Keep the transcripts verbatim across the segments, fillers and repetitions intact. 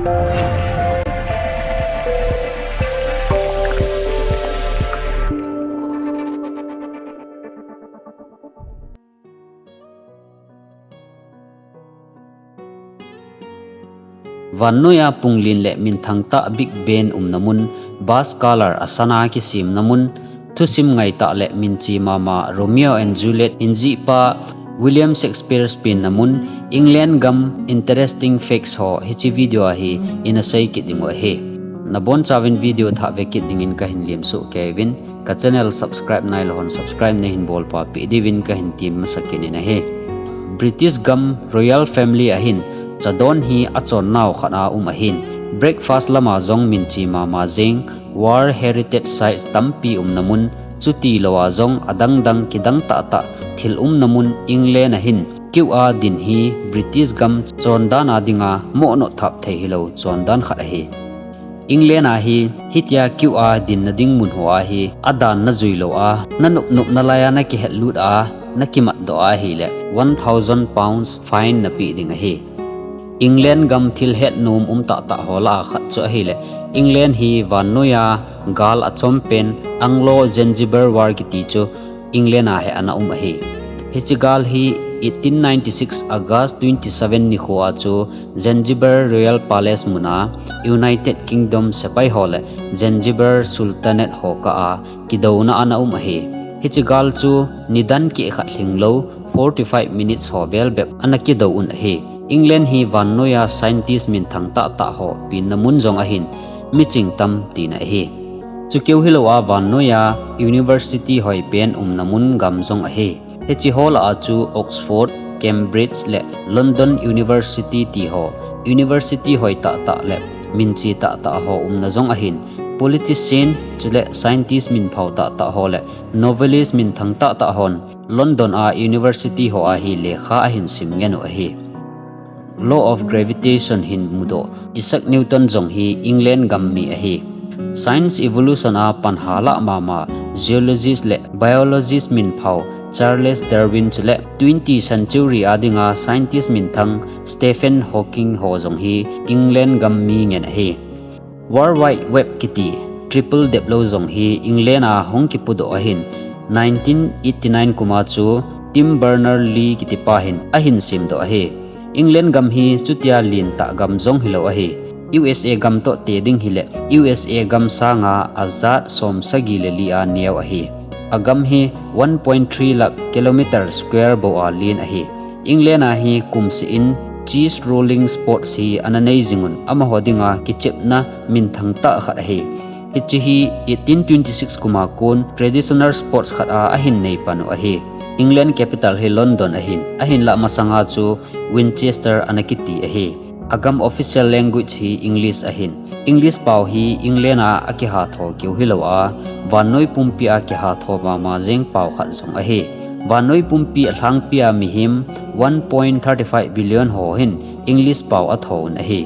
Vannoiya punglen le minthang tah Big Ben umna mun, bas color a sana kisemna mun, thusim ngaitah le minche mama Romeo and Juliet hinjihpa William Shakespeare penna mun, England gam interesting facts ho hiche video a hi ina sei kit ding u ahi. Nabonchauvin video thah ve kit dingin kahin lemsoh keiyuvin, ka channel subscribe nailou hon subscribe neihin bolpeh diuvin kahin tem masa kit in ahi. British gam royal family a hin chadon hi achonnau khat a um ahin, breakfast lama jong minche mama jeng, World Heritage Sites tampi umna mun, chutilou a jong adangdang kidang tahtah thil umna mun England a hin queue a din hi British gam chondan a dinga moh notthap thei hilou chondan khat ahi. England a hi hitia queue a dinna ding mun ho a hi adan najui lou a, nanop nop nalai a nakihetlut a, nakimatdoh a ahile one thousand pounds fine napeh ding ahi. England gam thil hetnom um tahtah ho lah a khat chu ahile, England hi vannoiya gal achom pen Anglo-Zanzibar War kiti chu England a hi ana um ahi. Hiche gal hi eighteen ninety-six August twenty-seven nikho a chu Zanzibar Royal Palace mun a United Kingdom sepai ho le Zanzibar Sultanate ho kah a kidouna ana um ahi. Hiche gal chu nidan keh khat lhinglou forty-five minutes ho vel bep ana kidou un ahi. England hi vannoiya scientist minthang tahtah ho penna mun jong ahin, miching tam tina ahi. Chukeu hilou a vannoiya university hoipen umna mun gam jong ahi. Hiche ho lah a chu Oxford, Cambridge le London University ti ho university hoi tahtah le minche tahtah ho umna jong ahin, politician chule scientist minphao tahtah ho le novelist minthang tahtah hon London a university ho a hi lekha ahin sim ngen u ahi. Law of gravitation hin mudoh Isaac Newton jong hi England gam mi ahi. Science evolution a panha lah mama geologist le biologist minphao Charles Darwin chule twenty century a dinga scientist minthang Stephen Hawking ho jong hi England gam mi ngen ahi. World Wide Web kiti triple deblou jong hi England a hung kipudoh ahin, nineteen eighty-nine kum a chu Tim Berners-Lee kitipa hin ahin semdoh ahi. England gam hi chutia lentah gam jong hilou ahi. U S A gam toh te ding hile, U S A gam sanga ajat som sagi le li a neo ahi. Agam hi one point three lakh kilometer square bou a len ahi. England a hi kumseh in chess rolling sports hi ana nei jing un, amaho dinga kichepna minthang tah khat ahi. Hiche hi eighteen twenty-six kum a kon traditional sports khat a ahin nei pan u ahi. England capital hi London ahin, ahinlah masanga chu Winchester ana kiti ahi. Agam official language hi English ahin. English pao hi England a akiha tho keu hilou a, vannoi pumpi a kiha tho mama jeng pao khat jong ahi. Vannoi pumpi alhangpi a mihem one point thirty-five billion ho hin English pao atho un ahi.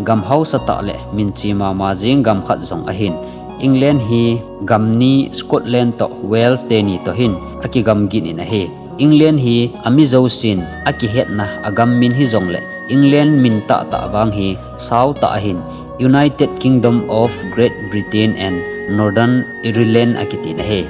Gam hausa tah le minche mama jeng gam khat jong ahin. England hi gam ni Scotland toh Wales teni toh hin akigam gin in ahi. England hi ami jousen akihetna agam min hijongle England min tahtah vang hi sao tah ahin, United Kingdom of Great Britain and Northern Ireland akitin ahi.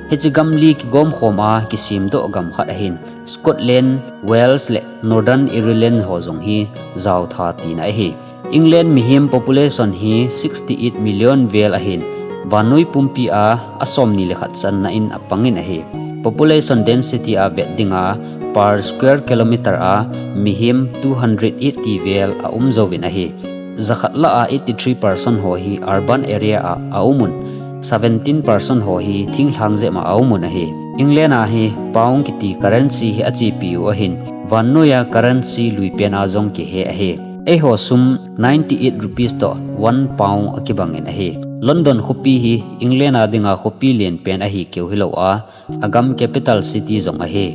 Hiche gam li kigomkhom a kisemdoh gam khat ahin, Scotland, Wales le Northern Ireland ho jong hi jaotha tina ahi. England mihem population hi sixty-eight million vel ahin, vannoi pumpi a asomni le khat channa in apangin ahi. Population density a vet dinga per square kilometer a mihem two hundred eighty vel aum jouvin ahi. Jakhat lah a eighty-three percent ho hi urban area a aumun, seventeen percent ho hi thinglhang jep a aumun ahi. England a hi pound kiti currency hi achepi u ahin, vannoiya currency luipen a jong kihe ahi. Eiho sum ninety-eight rupees toh one pound akibangin ahi. London khopi hi England a dinga khopi lenpen ahi keu hilou a, agam capital city jong ahi.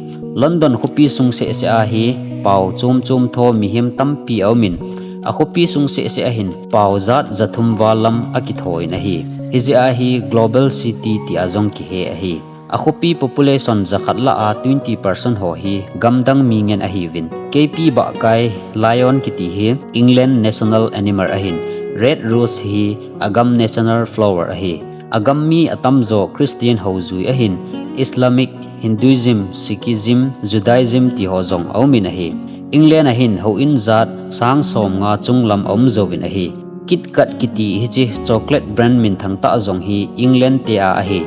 London khopi sung sehseh a hi pao chom chom tho mihem tampi aumin, akhopi sung sehseh a hin pao jat jathum val lam akitho in ahi. Hijeh a hi global city tia jong kihe ahi. Akhopi population jakhat lah a twenty percent ho hi gamdang mi ngen ahiuvin. Keipi bahkai lion kiti hi England national animal ahin. Red rose hi agam national flower ahi. Agam mi atamjo Christian hojui ahin. Islamic, Hinduism, Sikhism, Judaism tiho jong aumin ahi. England ahin houin jat sang somnga chunglam aum jouvin ahi. KitKat kiti hiche chocolate brand minthang tah jong hi England te a ahi.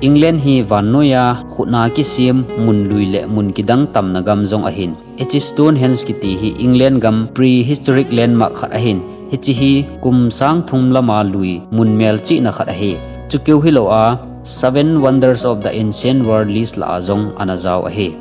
England hi vannoiya khutna kisem mun lui le mun kidang tamna gam jong ahin. Hiche Stonehenge kiti hi England gam prehistoric landmark khat ahin. Hiche hi kum sang thum lama lui mun melchihna khat ahi. Chukeu hilou a Seven Wonders of the Ancient World list lah a jong ana jao ahi.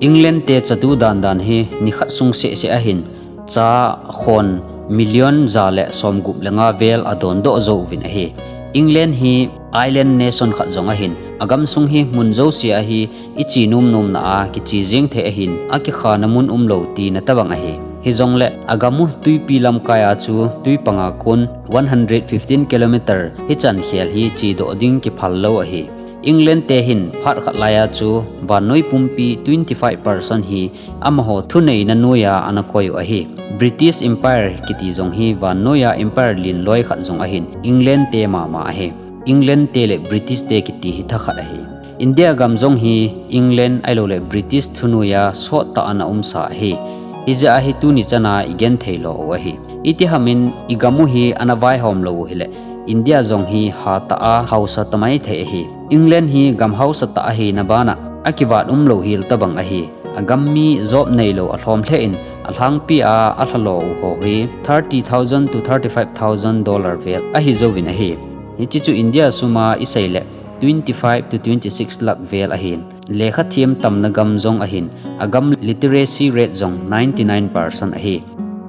England te chatu dandan hi nikhat sung sehseh ahin, cha khon million ja le somgup le nga vel adondoh jouvin ahi. England hi island nation khat jong ahin, agamsung hi mun jouse a hi iche nomnomna a kiche jeng thei ahin, akikhana mun umlou tina tobang ahi. Hijongle agamu twipi lamkai a chu twipanga kon one hundred fifteen kilometer hichan khel hi chedoh ding kiphal lou ahi. England te hin phat khat laiya chu vannoi pumpi twenty five percent hi amaho thuneina noiya ana koi u ahi. British Empire kiti jong hi vannoiya empire lenloi khat jong ahin, England te mama ahi. England te le British te kiti hi thakhat ahi. India gam jong hi England ahiloule British thunoiya sottah ana umsa ahi. Hijeh a hi tuni chana igenthei lou u ahi. Itihamin igamu hi ana vaihom lou u hile, India jong hi hatah a haosa tamai thei ahi. England hi gam haosatah ahina bana akivat umlou hel tobang ahi. Agam mi job neilou alhom lheh in alhangpi a alhalo u ho hi thirty thousand to thirty five thousand dollar vel ahi jouvin ahi. Hiche chu India suma iseile twenty five to twenty six lakh vel ahin. Lekha them tamna gam jong ahin, agam literacy rate jong ninety nine percent ahi.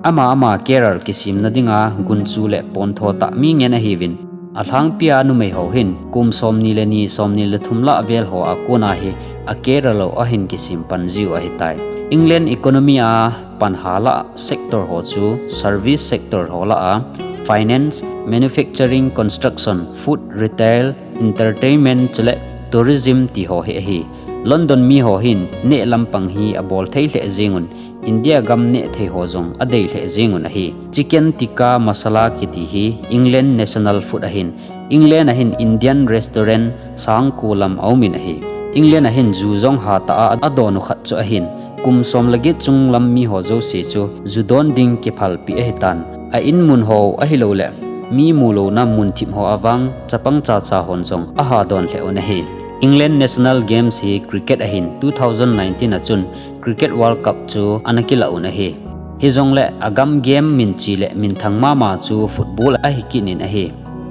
Ama ama career kisemna dinga gunchu le pontho tah mi ngen ahiuvin. Alhangpia numei ho hin kum somni le ni, somni le thum lah vel ho a kona hi acareer lou ahin kisem pan jiu ahitai. England economy a panha lah sector ho chu service sector ho lah a finance, manufacturing, construction, food, retail, entertainment chule tourism tiho hi ahi. London miho hin neh lampang hi abol thei lheh jengun, India gam neh thei ho jong adei lheh jengun ahi. Chicken tikka masala kiti hi England national food ahin, England ahin Indian restaurant sangko lam aumin ahi. England ahin ju jong hatah a adonu khat chu ahin, kum som le get chunglam miho jouse chu ju don ding kiphalpeh ahitan. A inmun ho ahiloule mi mulouna munthip ho avang chapang chacha hon jong ahadon lheh un ahi. England national games hi cricket ahin, two thousand nineteen a chun Cricket World Cup chu ana kilah un ahi. Hijongle agam game minche le minthang mama chu football ahi kit in ahi.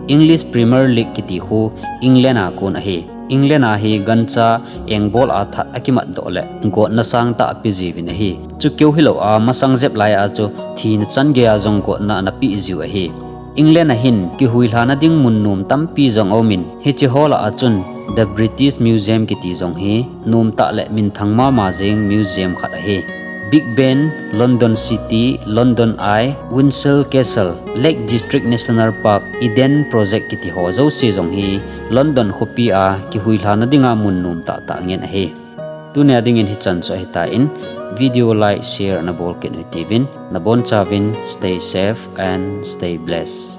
English Premier League kiti khu England a kon ahi. England a hi gancha engbol a that akimatdoh le gotna sangtah apejiuvin ahi. Chukeu hilou a masang jep lai a chu thina changeiya jong gotna ana peh jiu ahi. England ahin kihuilhana ding mun nom tampi jong aumin, hiche ho lah a chun The British Museum kiti jong hi nomtah le minthang mama jeng museum khat ahi. Big Ben, London City, London Eye, Windsor Castle, Lake District National Park, Eden Project kiti ho jouse jong hi London khopia kihuilhana dinga mun nomtah tah ngen ahi. Tunia dingin hichan chu ahitan, video like, share nabol kit u hitiuvin, nabonchauvin stay safe and stay blessed.